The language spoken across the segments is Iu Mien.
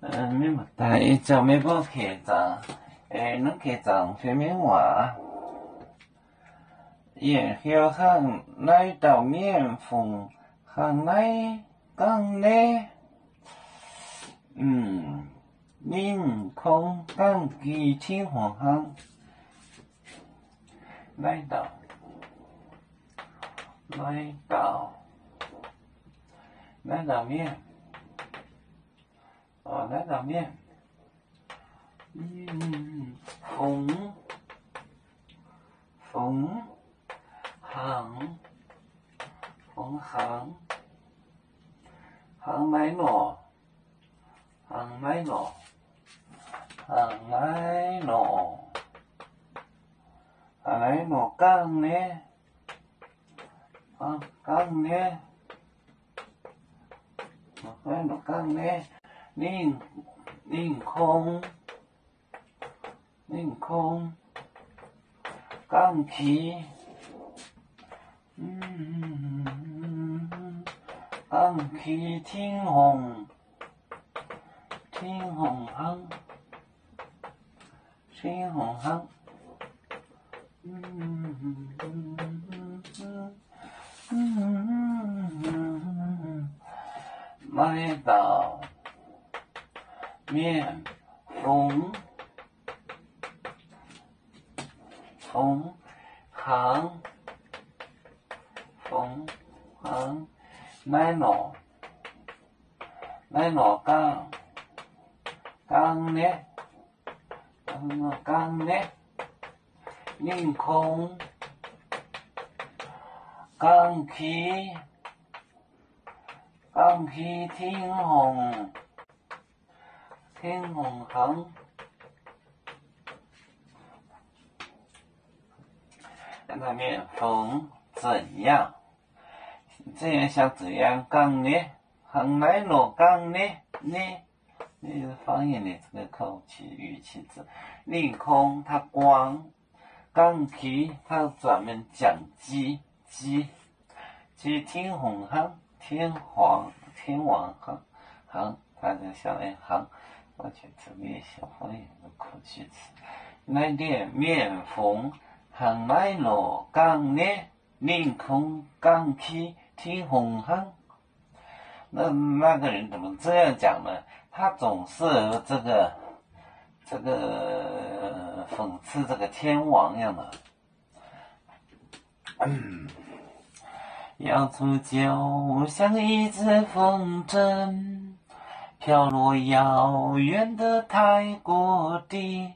Mv baac daaih ih zanc meih mbuo keh zaangc, nungv keh zaangc fai mengh waac, yie heuc hnangv naaiv dauh mienh fungc hnangv naaiv gangv naaiv, ninh kungx gangv ki tingv hungh hnangv. Naaiv dauh, naaiv dauh, naaiv dauh mienh, naaiv dauh mienh fungx, fungx hnaangx, fungx hnaangx, hnaangx naaiv nor, hnaangx naaiv nor, hnaangx naaiv nor, hnaangx naaiv nor gangv naaiv, gangv naaiv, naaiv nor gangv naaiv, ninh, ninh kungx, ninh kungx gangv ki, gangv ki tingv hungh, tingv hungh hnangv, tingv hungh hnangv. Naaiv dauh mienh fungx, fungx hnaangx, fungx hnaangx naaiv nor, naaiv nor gangv, gangv naaiv, gangv naaiv, ninh kungx gangv ki, gangv ki tingv hungh, tingv hungh hnangv. Mienh fungx 怎样, 这样像怎样 gangv naaiv, hnangv naaiv nor gangv naaiv, naaiv, naaiv 方言里这个口气、语气词， ninh kungx 他光 gangv ki, 他专门讲鸡，鸡，鸡 tingv hungh hnangv, 天皇，天王 hnangv, hnangv, 他就像那 hnangv, 完全是谟县方言的口气词。 Naaiv ndiev mienh fungx hnangv naaiv nor gangv naaiv, ninh kungx gangv ki tingv hungh hnangv. 那，那个人怎么这样讲呢？他总是这个，这个，讽刺这个天王样的。 瑶族就像一阵风筝，飘落遥远的太古地，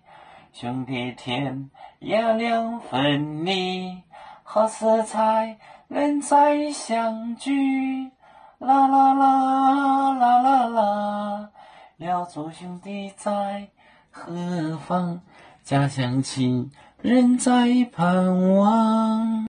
兄弟天涯两分离，何时才能再相聚？啦啦啦，啦啦啦，瑶族兄弟在何方？家乡亲人在盼望。